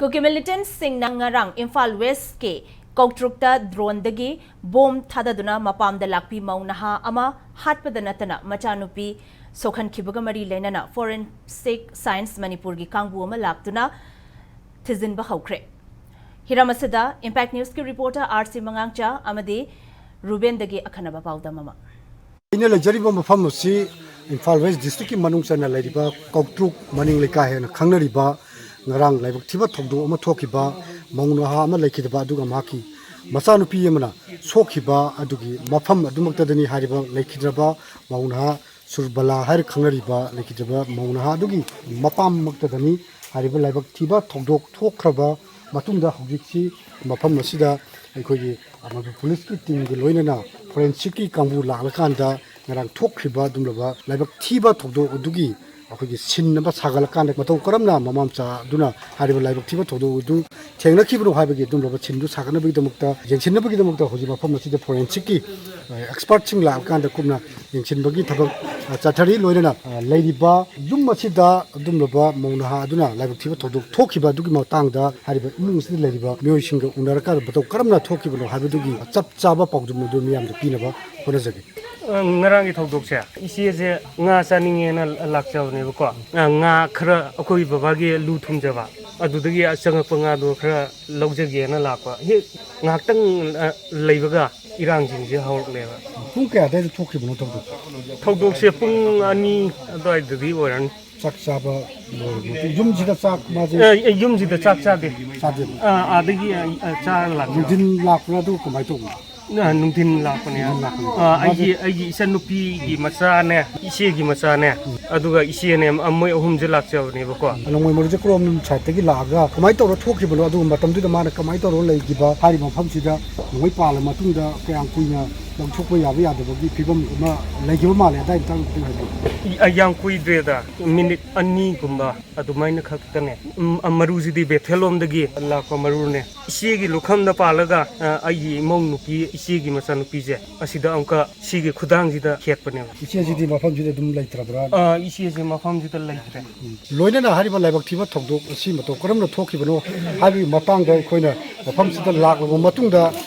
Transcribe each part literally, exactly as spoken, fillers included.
ꯀꯨꯀꯤ ꯃꯤꯂꯤꯇꯦꯟꯠꯁꯤꯡꯅ ꯉꯔꯥꯡ ꯏꯝꯐꯥꯜ ꯋꯦꯁ꯭ꯠꯀꯤ ꯀꯧꯇ꯭ꯔꯨꯛꯇ ꯗ꯭ꯔꯣꯟꯗꯒꯤ ꯕꯣꯝ ꯊꯥꯗꯗꯨꯅ ꯃꯄꯥꯝꯗ ꯂꯥꯛꯄꯤ ꯃꯧ ꯅꯍꯥ ꯑꯃ ꯍꯥꯠꯄꯗ ꯅꯠꯇꯅ ꯃꯆꯥꯅꯨꯄꯤ ꯁꯣꯛꯍꯟꯈꯤꯕꯒ ꯃꯔꯤ ꯂꯩꯅꯅ ꯐꯣꯔꯦꯟꯁꯤꯛ ꯁꯥꯏꯟꯁ ꯃꯅꯤꯄꯨꯔꯒꯤ ꯀꯥꯡꯕꯨ ꯑꯃ ꯂꯥꯛꯇꯨꯅ ꯊꯤꯖꯤꯟꯕ ꯍꯧꯈ꯭ꯔꯦ꯫ ꯍꯤꯔꯝ ꯑꯁꯤꯗ ꯏꯝꯄꯦꯛ ꯅ꯭ꯌꯨꯁꯀꯤ ꯔꯤꯄꯣꯔꯇꯔ ꯑꯥꯔ ꯁꯤ ꯃꯉꯥꯡꯆꯥ ꯑꯃꯗꯤ ꯔꯨꯕꯦꯟꯗꯒꯤ ꯑꯈꯟꯅꯕ ꯄꯥꯎꯗꯝ ꯑꯃ꯫ ꯑꯩꯅ ꯂꯩꯖꯔꯤꯕ ꯃꯐꯝ ꯑꯁꯤ ꯏꯝꯐꯥꯜ ꯋꯦꯁ꯭ꯠ ꯗꯤꯁꯇ꯭ꯔꯤꯛꯀꯤ ꯃꯅꯨꯡ ꯆꯟꯅ ꯂꯩꯔꯤꯕ ꯀꯧꯇ꯭ꯔꯨꯛ ꯃꯅꯤꯡ ꯂꯩꯀꯥꯏ ꯍꯥꯏꯅ ꯈꯪꯅꯔꯤꯕ ꯉꯔꯥꯡ ꯂꯥꯏꯕꯛ ꯊꯤꯕ ꯊꯧꯗꯣꯛ ꯑꯃ ꯊꯣꯛꯈꯤꯕ, ꯃꯧ ꯅꯍꯥ ꯑꯃ ꯂꯩꯈꯤꯗꯕ, ꯑꯗꯨꯒ ꯃꯍꯥꯛꯀꯤ ꯃꯆꯥꯅꯨꯄꯤ ꯑꯃꯅ ꯁꯣꯛꯈꯤꯕ ꯑꯗꯨꯒꯤ ꯃꯐꯝ ꯑꯗꯨꯃꯛꯇꯗꯅꯤ꯫ ꯍꯥꯏꯔꯤꯕ ꯂꯩꯈꯤꯗ꯭ꯔꯕ ꯃꯧ ꯅꯍꯥ ꯁꯨꯔꯕꯂꯥ ꯍꯥꯏꯔ ꯈꯪꯅꯔꯤꯕ ꯂꯩꯈꯤꯗ꯭ꯔꯕ ꯃꯧ ꯅꯍꯥ ꯑꯗꯨꯒꯤ ꯃꯄꯥꯝꯃꯛꯇꯗꯅꯤ꯫ ꯍꯥꯏꯔꯤꯕ ꯂꯥꯏꯕꯛ ꯊꯤꯕ ꯊꯧꯗꯣꯛ ꯊꯣꯛꯈ꯭ꯔꯕ ꯃꯇꯨꯡꯗ ꯍꯧꯖꯤꯛꯁꯤ ꯃꯐꯝ ꯑꯁꯤꯗ ꯑꯩꯈꯣꯏꯒꯤ ꯃꯅꯤꯄꯨꯔ ꯄꯨꯂꯤꯁꯀꯤ ꯇꯤꯝꯒ ꯂꯣꯏꯅꯅ ꯐꯣꯔꯦꯟꯁꯤꯛꯀꯤ ꯀꯥꯡꯕꯨ ꯂꯥꯛꯂꯀꯥꯟꯗ ꯉꯔꯥꯡ ꯊꯣꯛꯈꯤꯕ ꯑꯗꯨꯒꯨꯝꯂꯕ ꯂꯥꯏꯕꯛ ꯊꯤꯕ ꯊꯧꯗꯣꯛ ꯑꯗꯨꯒꯤ ꯑꯩꯈꯣꯏꯒꯤ ꯁꯤꯟ ꯑꯃ ꯁꯥꯒꯠꯂꯀꯥꯟꯗ ꯃꯇꯧ ꯀꯔꯝꯅ ꯃꯃꯥ ꯃꯆꯥ ꯑꯗꯨꯅ ꯍꯥꯏꯔꯤꯕ ꯂꯥꯏꯕꯛ ꯊꯤꯕ ꯊꯧꯗꯣꯛ ꯑꯗꯨ ꯊꯦꯡꯅꯈꯤꯕꯅꯣ ꯍꯥꯏꯕꯒꯤ ꯑꯗꯨꯒꯨꯝꯂꯕ ꯁꯤꯟꯗꯨ ꯁꯥꯒꯠꯅꯕꯒꯤꯗꯃꯛꯇ, ꯌꯦꯡꯁꯤꯟꯅꯕꯒꯤꯗꯃꯛꯇ ꯍꯧꯖꯤꯛ ꯃꯐꯝ ꯑꯁꯤꯗ ꯐꯣꯔꯦꯟꯁꯤꯛꯀꯤ, ꯑ, ꯑꯦꯛꯁꯄꯔꯠꯁꯤꯡ ꯂꯥꯛꯂꯀꯥꯟꯗ ꯀꯨꯞꯅ ꯌꯦꯡꯁꯤꯟꯕꯒꯤ ꯊꯕꯛ, ꯑ, ꯆꯠꯊꯔꯤ꯫ ꯂꯣꯏꯅꯅ, ꯑ, ꯂꯩꯔꯤꯕ ꯌꯨꯝ ꯑꯁꯤꯗ ꯑꯗꯨꯒꯨꯝꯂꯕ ꯃꯧ ꯅꯍꯥ ꯑꯗꯨꯅ ꯂꯥꯏꯕꯛ ꯊꯤꯕ ꯊꯧꯗꯣꯛ ꯊꯣꯛꯈꯤꯕ ꯑꯗꯨꯒꯤ ꯃꯇꯥꯡꯗ ꯍꯥꯏꯔꯤꯕ ꯏꯃꯨꯡ ꯑꯁꯤꯗ ꯂꯩꯔꯤꯕ ꯃꯤꯑꯣꯏꯁꯤꯡꯒ ꯎꯅꯔꯀꯥꯟꯗ ꯃꯇꯧ ꯀꯔꯝꯅ ꯊꯣꯛꯈꯤꯕꯅꯣ ꯍꯥꯏꯕꯗꯨꯒꯤ ꯆꯞ ꯆꯥꯕ ꯄꯥꯎꯗꯝ ꯑꯗꯨ ꯃꯤꯌꯥꯝꯗ ꯄꯤꯅꯕ ꯍꯣꯠꯅꯖꯒꯦ꯫ ꯑ, ꯉꯔꯥꯡꯒꯤ ꯊꯧꯗꯣꯛꯁꯦ, ꯏꯆꯦꯁꯦ ꯉꯥ ꯆꯥꯅꯤꯡꯉꯦꯅ ꯂꯥꯛꯆꯕꯅꯦꯕꯀꯣ꯫ ꯑ, ꯉꯥ ꯈꯔ ꯑꯩꯈꯣꯏ ꯕꯕꯥꯒꯤ ꯂꯨ ꯊꯨꯝꯖꯕ, ꯑꯗꯨꯗꯒꯤ ꯆꯪꯉꯛꯄ ꯉꯥꯗꯣ ꯈꯔ ꯂꯧꯖꯒꯦꯅ ꯂꯥꯛꯄ꯫ ꯍꯦꯛ ꯉꯥꯏꯍꯥꯛꯇꯪ, ꯑ, ꯂꯩꯕꯒ ꯏꯔꯥꯡꯁꯤꯡꯁꯦ ꯍꯧꯔꯛꯂꯦꯕ꯫ ꯄꯨꯡ ꯀꯌꯥ ꯑꯗꯥꯏꯗ ꯊꯣꯛꯈꯤꯕꯅꯣ ꯊꯧꯗꯣꯛ? ꯊꯧꯗꯣꯛꯁꯦ ꯄꯨꯡ ꯑꯅꯤ ꯑꯗꯨꯋꯥꯏꯗꯗꯤ ꯑꯣꯏꯔꯅꯤ꯫ ꯆꯥꯛ ꯆꯥꯕ ꯂꯣꯏꯔꯕ ꯃꯇꯨꯡ ꯌꯨꯝꯁꯤꯗ ꯆꯥꯛ ꯃꯥꯁꯦ ꯑ, ꯑ, ꯌꯨꯝꯁꯤꯗ ꯆꯥꯛ ꯆꯥꯗꯦ꯫ ꯆꯥꯗꯦꯕ? ꯑ, ꯑꯥꯗꯒꯤ, ꯑ, ꯑ, ꯆꯥꯔ ꯂꯥꯛꯄ꯫ ꯅꯨꯡꯊꯤꯟ ꯂꯥꯛꯄ꯭ꯔꯥ, ꯑꯗꯨ ꯀꯃꯥꯏꯅ ꯇꯧꯕꯅꯣ? ꯑ, ꯅꯨꯡꯊꯤꯟ ꯂꯥꯛꯄꯅꯦ꯫ ꯅꯨꯡꯊꯤꯟ ꯂꯥꯛꯄꯅꯦ꯫ ꯑ, ꯑꯩꯒꯤ, ꯑꯩꯒꯤ ꯏꯆꯟꯅꯨꯄꯤꯒꯤ ꯃꯆꯥꯅꯦ, ꯏꯆꯦꯒꯤ ꯃꯆꯥꯅꯦ, ꯑꯗꯨꯒ ꯏꯆꯦꯅꯦ, ꯑ, ꯃꯣꯏ ꯑꯍꯨꯝꯁꯦ ꯂꯥꯛꯆꯕꯅꯦꯕꯀꯣ꯫ ꯅꯣꯡꯃꯩ ꯃꯔꯨꯁꯦ ꯀꯔꯣꯝ ꯁꯥꯏꯠꯇꯒꯤ ꯂꯥꯛꯑꯒ ꯀꯃꯥꯏꯅ ꯇꯧꯔ ꯊꯣꯛꯈꯤꯕꯅꯣ, ꯑꯗꯨꯒ ꯃꯇꯝꯗꯨꯗ ꯃꯥꯅ ꯀꯃꯥꯏꯅ ꯇꯧꯔ ꯂꯩꯈꯤꯕ, ꯍꯥꯏꯔꯤꯕ ꯃꯐꯝꯁꯤꯗ ꯅꯣꯡꯃꯩ ꯄꯥꯜꯂ ꯃꯇꯨꯡꯗ ꯀꯌꯥꯝ ꯀꯨꯏꯅ ꯑꯣꯟꯊꯣꯛꯄ ꯌꯥꯕ ꯌꯥꯗꯕꯒꯤ ꯐꯤꯕꯝ ꯑꯃ ꯂꯩꯈꯤꯕ ꯃꯥꯜꯂꯦ꯫ ꯑꯗꯥꯏ ꯃꯇꯥꯡꯗ ꯈꯤꯇꯪ ꯍꯥꯏꯕꯤꯌꯨ꯫ ꯏ-, ꯑ, ꯌꯥꯝ ꯀꯨꯏꯗ꯭ꯔꯦꯗ, ꯃꯤꯅꯤꯠ ꯑꯅꯤꯒꯨꯝꯕ ꯑꯗꯨꯃꯥꯏꯅ ꯈꯛꯇꯅꯦ꯫ ꯎꯝ, ꯑ, ꯃꯔꯨꯁꯤꯗꯤ ꯕꯦꯊꯦꯜꯂꯣꯝꯗꯒꯤ ꯂꯥꯛꯄ ꯃꯔꯨꯅꯦ꯫ ꯏꯆꯦꯒꯤ ꯂꯨꯈꯝꯗ ꯄꯥꯜꯂꯒ, ꯑ, ꯑꯩꯒꯤ ꯏꯃꯧ ꯅꯨꯄꯤ, ꯏꯆꯦꯒꯤ ꯃꯆꯥꯅꯨꯄꯤꯁꯦ ꯑꯁꯤꯗ ꯑꯃꯨꯛꯀ ꯁꯤꯒꯤ ꯈꯨꯗꯥꯡꯁꯤꯗ ꯈꯦꯠꯄꯅꯦꯕ꯫ ꯏꯆꯦꯁꯤꯗꯤ ꯃꯐꯝꯁꯤꯗ ꯑꯗꯨꯝ ꯂꯩꯇ꯭ꯔꯕ꯭ꯔꯥ? ꯑ, ꯏꯆꯦꯁꯦ ꯃꯐꯝꯁꯤꯗ ꯂꯩꯇ꯭ꯔꯦ꯫ ꯂꯣꯏꯅꯅ ꯍꯥꯏꯔꯤꯕ ꯂꯥꯏꯕꯛ ꯊꯤꯕ ꯊꯧꯗꯣꯛ ꯑꯁꯤ ꯃꯇꯧ ꯀꯔꯝꯅ ꯊꯣꯛꯈꯤꯕꯅꯣ ꯍꯥꯏꯕꯒꯤ ꯃꯇꯥꯡꯗ ꯑꯩꯈꯣꯏꯅ ꯃꯐꯝꯁꯤꯗ ꯂꯥꯛꯂꯕ ꯃꯇꯨꯡꯗ,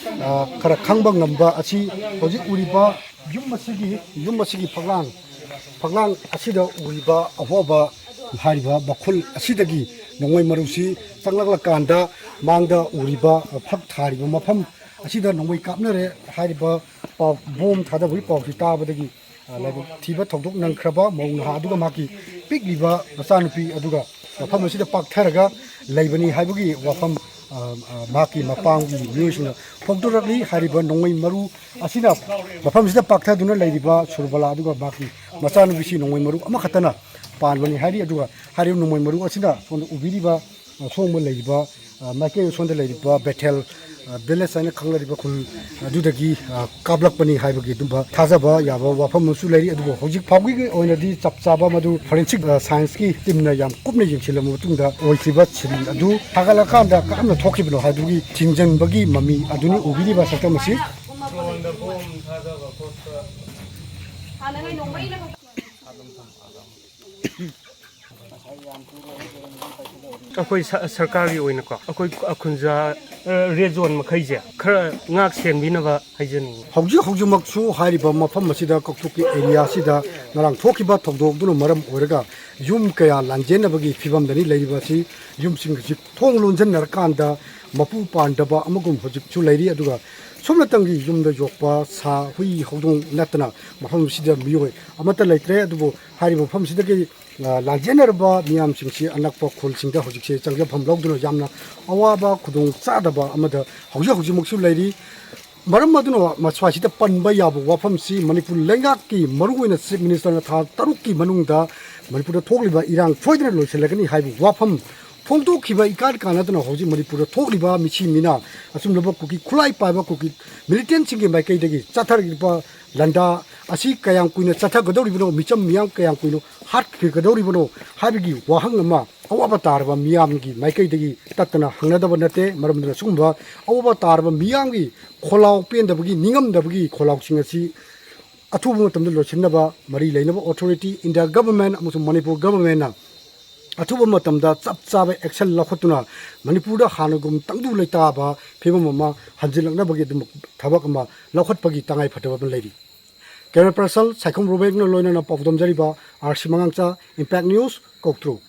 ꯑ, ꯈꯔ ꯈꯪꯕ ꯉꯝꯕ ꯑꯁꯤ ꯍꯧꯖꯤꯛ ꯎꯔꯤꯕ ꯌꯨꯝ ꯑꯁꯤꯒꯤ, ꯌꯨꯝ ꯑꯁꯤꯒꯤ ꯐꯛꯂꯥꯡ, ꯐꯛꯂꯥꯡ ꯑꯁꯤꯗ ꯎꯔꯤꯕ ꯑꯍꯣꯕ ꯍꯥꯏꯔꯤꯕ ꯃꯈꯨꯜ ꯑꯁꯤꯗꯒꯤ ꯅꯣꯡꯃꯩ ꯃꯔꯨꯁꯤ ꯆꯪꯂꯛꯂꯀꯥꯟꯗ ꯃꯥꯡꯗ ꯎꯔꯤꯕ ꯐꯛ ꯊꯥꯔꯤꯕ ꯃꯐꯝ ꯑꯁꯤꯗ ꯅꯣꯡꯃꯩ ꯀꯥꯞꯅꯔꯦ ꯍꯥꯏꯔꯤꯕ ꯄꯥꯎ, ꯕꯣꯝ ꯊꯥꯗꯕꯒꯤ ꯄꯥꯎꯁꯤ ꯇꯥꯕꯗꯒꯤ ꯑ, ꯂꯥꯏꯕꯛ ꯊꯤꯕ ꯊꯧꯗꯣꯛ ꯅꯪꯈ꯭ꯔꯕ ꯃꯧ ꯅꯍꯥ ꯑꯗꯨꯒ ꯃꯍꯥꯛꯀꯤ ꯄꯤꯛꯂꯤꯕ ꯃꯆꯥꯅꯨꯄꯤ ꯑꯗꯨꯒ ꯃꯐꯝ ꯑꯁꯤꯗ ꯄꯥꯛꯊꯔꯒ ꯂꯩꯕꯅꯤ ꯍꯥꯏꯕꯒꯤ ꯋꯥꯐꯝ, ꯑ, ꯑ, ꯃꯍꯥꯛꯀꯤ ꯃꯄꯥꯝꯒꯤ ꯃꯤꯑꯣꯏꯁꯤꯡꯅ ꯐꯣꯡꯗꯣꯔꯛꯂꯤ꯫ ꯍꯥꯏꯔꯤꯕ ꯅꯣꯡꯃꯩ ꯃꯔꯨ ꯑꯁꯤꯅ ꯃꯐꯝꯁꯤꯗ ꯄꯥꯛꯊꯗꯨꯅ ꯂꯩꯔꯤꯕ ꯁꯨꯔꯕꯂꯥ ꯑꯗꯨꯒ ꯃꯍꯥꯛꯀꯤ ꯃꯆꯥꯅꯨꯄꯤꯁꯤ ꯅꯣꯡꯃꯩ ꯃꯔꯨ ꯑꯃꯈꯛꯇꯅ ꯄꯥꯟꯕꯅꯤ ꯍꯥꯏꯔꯤ꯫ ꯑꯗꯨꯒ ꯍꯥꯏꯔꯤꯕ ꯅꯣꯡꯃꯩ ꯃꯔꯨ ꯑꯁꯤꯅ ꯁꯣꯝꯗ ꯎꯕꯤꯔꯤꯕ ꯑꯁꯣꯡꯕ ꯂꯩꯔꯤꯕ, ꯑ, ꯃꯥꯏꯀꯩ ꯑꯁꯣꯝꯗ ꯂꯩꯔꯤꯕ ꯕꯦꯊꯦꯜ, ꯑ, ꯚꯤꯂꯦꯖ ꯍꯥꯏꯅ ꯈꯪꯅꯔꯤꯕ ꯈꯨꯜ ꯑꯗꯨꯗꯒꯤ, ꯑ, ꯀꯥꯞꯂꯛꯄꯅꯤ ꯍꯥꯏꯕꯒꯤ ꯑꯗꯨꯝꯕ ꯊꯥꯖꯕ ꯌꯥꯕ ꯋꯥꯐꯝ ꯑꯃꯁꯨ ꯂꯩꯔꯤ꯫ ꯑꯗꯨꯕꯨ ꯍꯧꯖꯤꯛ ꯐꯥꯎꯕꯒꯤ ꯑꯣꯏꯅꯗꯤ ꯆꯞ ꯆꯥꯕ ꯃꯗꯨ ꯐꯣꯔꯦꯟꯁꯤꯛ, ꯑ, ꯁꯥꯏꯟꯁꯀꯤ ꯇꯤꯝꯅ ꯌꯥꯝ ꯀꯨꯞꯅ ꯌꯦꯡꯁꯤꯜꯂꯕ ꯃꯇꯨꯡꯗ ꯑꯣꯏꯈꯤꯕ ꯁꯤꯟ ꯑꯗꯨ ꯊꯥꯒꯠꯂꯀꯥꯟꯗ ꯀꯔꯝꯅ ꯊꯣꯛꯈꯤꯕꯅꯣ ꯍꯥꯏꯕꯗꯨꯒꯤ ꯊꯤꯡꯖꯤꯟꯕꯒꯤ ꯃꯃꯤ ꯑꯗꯨꯅꯤ ꯎꯕꯤꯔꯤꯕ ꯁꯛꯇꯝ ꯑꯁꯤ꯫ ꯑꯩꯈꯣꯏ ꯁ-, ꯁꯔꯀꯥꯔꯒꯤ ꯑꯣꯏꯅꯀꯣ, ꯑꯩꯈꯣꯏ ꯁ-, ꯁꯔꯀꯥꯔꯒꯤ ꯑꯣꯏꯅꯀꯣ, ꯑꯩꯈꯣꯏ ꯈꯨꯟꯖꯥ, ꯑ, ꯔꯦꯗ ꯖꯣꯟ ꯃꯈꯩꯁꯦ ꯈꯔ ꯉꯥꯛ ꯁꯦꯟꯕꯤꯅꯕ ꯍꯥꯏꯖꯅꯤꯡꯉꯤ꯫ ꯍꯧꯖꯤꯛ ꯍꯧꯖꯤꯛꯃꯛꯁꯨ ꯍꯥꯏꯔꯤꯕ ꯃꯐꯝ ꯑꯁꯤꯗ, ꯀꯥꯡꯄꯣꯛꯄꯤ ꯑꯦꯔꯤꯌꯥ ꯑꯁꯤꯗ ꯉꯔꯥꯡ ꯊꯣꯛꯈꯤꯕ ꯊꯧꯗꯣꯛꯇꯨꯅ ꯃꯔꯝ ꯑꯣꯏꯔꯒ ꯌꯨꯝ ꯀꯌꯥ ꯂꯥꯟꯖꯦꯟꯅꯕꯒꯤ ꯐꯤꯕꯝꯗꯅꯤ ꯂꯩꯔꯤꯕ ꯑꯁꯤ꯫ ꯌꯨꯝꯁꯤꯡ ꯑꯁꯤ ꯊꯣꯡ ꯂꯣꯟꯁꯤꯟꯅꯔꯀꯥꯟꯗ ꯃꯄꯨ ꯄꯥꯟꯗꯕ ꯑꯃꯒꯨꯝ ꯍꯧꯖꯤꯛꯁꯨ ꯂꯩꯔꯤ꯫ ꯑꯗꯨꯒ ꯁꯨꯞꯅꯇꯪꯒꯤ ꯌꯨꯝꯗ ꯌꯣꯛꯄ ꯁꯥ, ꯍꯨꯏ, ꯍꯧꯗꯣꯡ ꯅꯠꯇꯅ ꯃꯐꯝ ꯑꯁꯤꯗ ꯃꯤꯑꯣꯏ ꯑꯃꯠꯇ ꯂꯩꯇ꯭ꯔꯦ꯫ ꯑꯗꯨꯕꯨ ꯍꯥꯏꯔꯤꯕ ꯃꯐꯝꯁꯤꯗꯒꯤ ꯑ, ꯂꯥꯟꯖꯦꯟꯅꯔꯕ ꯃꯤꯌꯥꯝꯁꯤꯡꯁꯤ ꯑꯅꯛꯄ ꯈꯨꯜꯁꯤꯡꯗ ꯍꯧꯖꯤꯛꯁꯦ ꯆꯪꯖꯐꯝ ꯂꯧꯗꯨꯅ ꯌꯥꯝꯅ ꯑꯋꯥꯕ, ꯈꯨꯗꯣꯡ ꯆꯥꯗꯕ ꯑꯃꯗ ꯍꯧꯖꯤꯛ ꯍꯧꯖꯤꯛꯃꯛꯁꯨ ꯂꯩꯔꯤ꯫ ꯃꯔꯝ ꯑꯗꯨꯅ ꯃꯁ꯭ꯋꯥꯏꯁꯤꯗ ꯄꯟꯕ ꯌꯥꯕ ꯋꯥꯐꯝꯁꯤ ꯃꯅꯤꯄꯨꯔ ꯂꯩꯉꯥꯛꯀꯤ, ꯃꯔꯨꯑꯣꯏꯅ ꯆꯤꯐ ꯃꯤꯅꯤꯁꯇꯔꯅ ꯊꯥ ꯇꯔꯨꯛꯀꯤ ꯃꯅꯨꯡꯗ ꯃꯅꯤꯄꯨꯔꯗ ꯊꯣꯛꯂꯤꯕ ꯏꯔꯥꯡ ꯁꯣꯏꯗꯅ ꯂꯣꯏꯁꯤꯜꯂꯒꯅꯤ ꯍꯥꯏꯕ ꯋꯥꯐꯝ ꯐꯣꯡꯗꯣꯛꯈꯤꯕ ꯏꯀꯥꯟ ꯀꯥꯟꯅꯗꯅ ꯍꯧꯖꯤꯛ ꯃꯅꯤꯄꯨꯔꯗ ꯊꯣꯛꯂꯤꯕ ꯃꯤꯁꯤ ꯃꯤꯅ, ꯑꯆꯨꯝꯂꯕ ꯀꯨꯀꯤ ꯈꯨꯠꯂꯥꯏ ꯄꯥꯏꯕ ꯀꯨꯀꯤ militantꯁꯤꯡꯒꯤ ꯃꯥꯏꯀꯩꯗꯒꯤ ꯆꯠꯊꯔꯛꯂꯤꯕ ꯂꯥꯟꯗꯥ ꯑꯁꯤ ꯀꯌꯥꯝ ꯀꯨꯏꯅ ꯆꯠꯊꯒꯗꯧꯔꯤꯕꯅꯣ, ꯃꯤꯆꯝ ꯃꯤꯌꯥꯝ ꯀꯌꯥꯝ ꯀꯨꯏꯅ ꯍꯥꯠꯈꯤꯒꯗꯧꯔꯤꯕꯅꯣ ꯍꯥꯏꯕꯒꯤ ꯋꯥꯍꯪ ꯑꯃ ꯑꯋꯥꯕ ꯇꯥꯔꯕ ꯃꯤꯌꯥꯝꯒꯤ ꯃꯥꯏꯀꯩꯗꯒꯤ ꯇꯠꯇꯅ ꯍꯪꯅꯗꯕ ꯅꯠꯇꯦ꯫ ꯃꯔꯝ ꯑꯗꯨꯅ ꯁꯤꯒꯨꯝꯕ ꯑꯋꯥꯕ ꯇꯥꯔꯕ ꯃꯤꯌꯥꯝꯒꯤ ꯈꯣꯜꯂꯥꯎ ꯄꯦꯟꯗꯕꯒꯤ, ꯅꯤꯡꯉꯝꯗꯕꯒꯤ ꯈꯣꯜꯂꯥꯎꯁꯤꯡ ꯑꯁꯤ ꯑꯊꯨꯕ ꯃꯇꯝꯗ ꯂꯣꯏꯁꯤꯟꯅꯕ ꯃꯔꯤ ꯂꯩꯅꯕ authority, India government ꯑꯃꯁꯨꯡ ꯃꯅꯤꯄꯨꯔ governmentꯅ ꯑꯊꯨꯕ ꯃꯇꯝꯗ ꯆꯞ ꯆꯥꯕ action ꯂꯧꯈꯠꯇꯨꯅ ꯃꯅꯤꯄꯨꯔꯗ ꯍꯥꯟꯅꯒꯨꯝ ꯇꯪꯗꯨ ꯂꯩꯇꯥꯕ ꯐꯤꯕꯝ ꯑꯃ ꯍꯟꯖꯤꯜꯂꯛꯅꯕꯒꯤ ꯑꯗꯨꯝ ꯊꯕꯛ ꯑꯃ ꯂꯧꯈꯠꯄꯒꯤ ꯇꯉꯥꯏ ꯐꯗꯕ ꯑꯃ ꯂꯩꯔꯤ꯫ Camera person ꯁꯥꯏꯈꯣꯝ ꯔꯣꯕꯦꯛꯅ ꯂꯣꯏꯅꯅ ꯄꯥꯎꯗꯝꯖꯔꯤꯕ ꯑꯥꯔ ꯁꯤ ꯃꯉꯥꯡꯆꯥ, Impact News, ꯀꯧꯇ꯭ꯔꯨ꯫